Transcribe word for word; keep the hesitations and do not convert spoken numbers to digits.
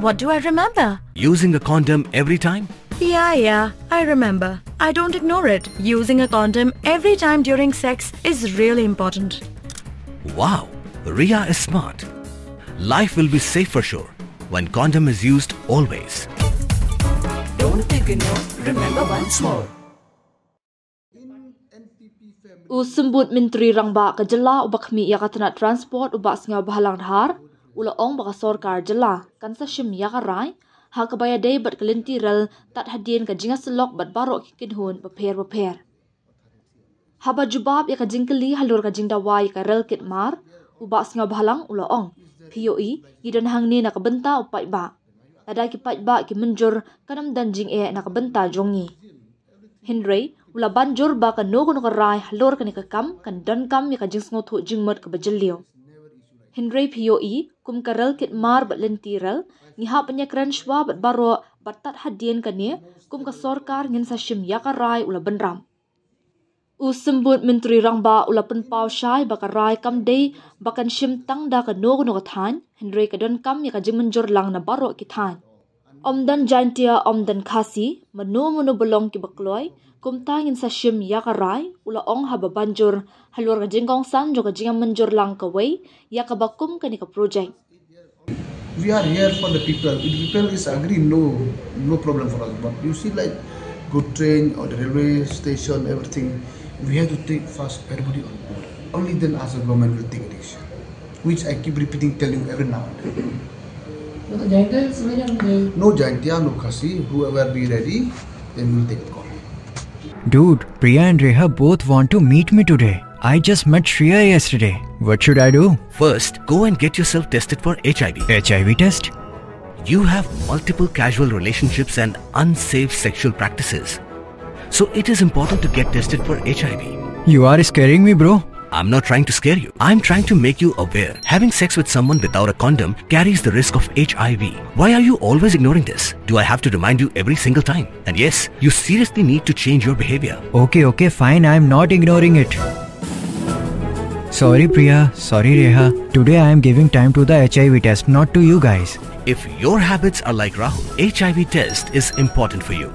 What do I remember? Using a condom every time? Yeah, yeah, I remember. I don't ignore it. Using a condom every time during sex is really important. Wow, Ria is smart. Life will be safe for sure when condom is used always. Don't ignore, remember once more. U Symbud Myntri Rangbah ka jylla uba khmih ïa ka tnat transport u Bah Sniawbhalang Dhar u la ong ba ka sorkar jylla kan sa shim ïa ka rai ha kaba ïadei bad ka lynti rel tad hadien ka jingïasyllok bad baroh ki kynhun bapher bapher. Haba jubab ïa ka jingkylli halor ka jingdawa ïa ka rel kit mar, u Bah Sniawbhalang u la ong, phi ïohi, ngi don hangne na ka bynta u paidbah. Lada ki paidbah ki mynjur kan ym don jingeh na ka bynta jong ngi. Hynrei u la ban jur ba kano kano ka rai halor kane ka kam kan donkam ïa ka jingsngewthuh jingmut kaba jylliew. Hynrei phi ïohi, kum ka rel kit mar bad lynti rel, ngi hap ban ïakren shuwa bad baroh bad tad hadien kane, kum ka sorkar ngin sa shim ïa ka rai, u la bynrap. U Symbud Myntri Rangbah u la pynpaw shai ba ka rai kam dei ba kan shim tang da kano kano ka thaiñ, hynrei ka donkam ïa ka jingmynjur lang na baroh ki thaiñ. Ym don Jaintia, ym don Khasi, mano mano ba long kiba kloi, kumta ngin sa shim ïa ka rai, u la ong haba ban jur halor ka jingkongsan jong ka jingmynjur lang kawei ïa kaba kum kane ka projek. We are here for the people. If people is agree, no, no problem for us. But you see, like, good train or the railway station, everything, we have to take first everybody on board. Only then, as a government, will take a decision. Which I keep repeating, telling every now and then. Jaintia is very No Jaintia, no Khasi, whoever be ready, then we'll take a call. Dude, Priya and Reha both want to meet me today. I just met Shreya yesterday. What should I do? First, go and get yourself tested for H I V. H I V test? You have multiple casual relationships and unsafe sexual practices. So it is important to get tested for H I V. You are scaring me, bro. I'm not trying to scare you. I'm trying to make you aware. Having sex with someone without a condom carries the risk of H I V. Why are you always ignoring this? Do I have to remind you every single time? And yes, you seriously need to change your behavior. Okay, okay, fine. I'm not ignoring it. Sorry, Priya. Sorry, Reha. Today I am giving time to the H I V test, not to you guys. If your habits are like Rahul, H I V test is important for you.